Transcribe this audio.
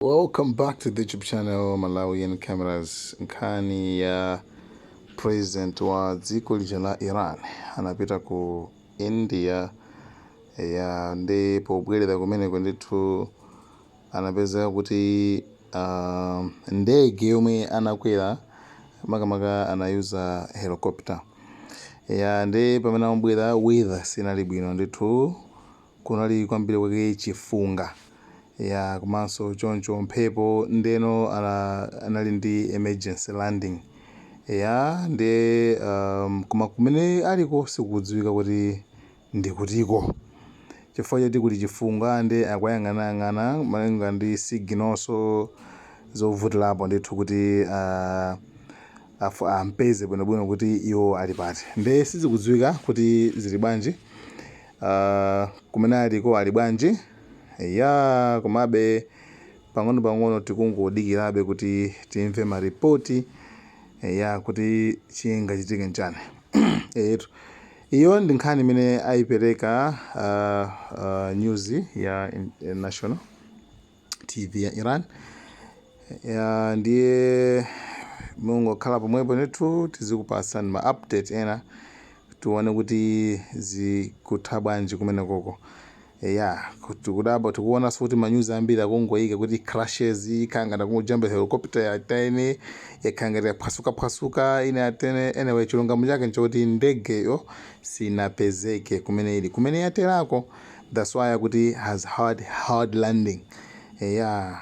Welcome back to the YouTube channel Malawian Cameras. Nkhani ya president wa dziko lija la Iran anapita ku India ya ndi pobwerera kumeneko ndithu anapezeka kuti ndege yomwe anakwera, makamaka anayuza helicopter ya, ndi pamene amabwera weather sinali bwino ndithu, kunali kwambiri kwake chifunga ya komanso choncho mphepo, ndeno anali ndi emergency landing ya. Ndi koma kumene aliko sikudziwika kuti ndikutiko chifukwa choti kuli chifunga, ndi akuyang'anayang'ana malinga ndi signalso zovutirapo ndithu kuti ampeze bwinobwino kuti iwo ali pati. Ndi sizikudziwika kuti zili bwanji, kumene aliko ali bwanji ya. Komabe pang'ono pang'ono tikungodikirabe kuti timve maripoti ya kuti chingachitike nchani etu. Iyo ndi nkhani imene ayipereka news ya national TV ya Iran ya. Ndiye mungokhala pomwepo ndithu, tizikupatsani ma update ena, tione kuti zikutha bwanji kumene koko ya. Tikudabwa tikuonanso kuti manyuzi ambiri akungoyika kuti crashes, khangati akungojamba helicopter yatene, yakhangati yaphwasukaphwasuka ine yatene. Anyway, chilungamo chake nchokuti ndegeyo sinapezeke kumene ili, kumene yaterako. That's why akuti has hard landing ya.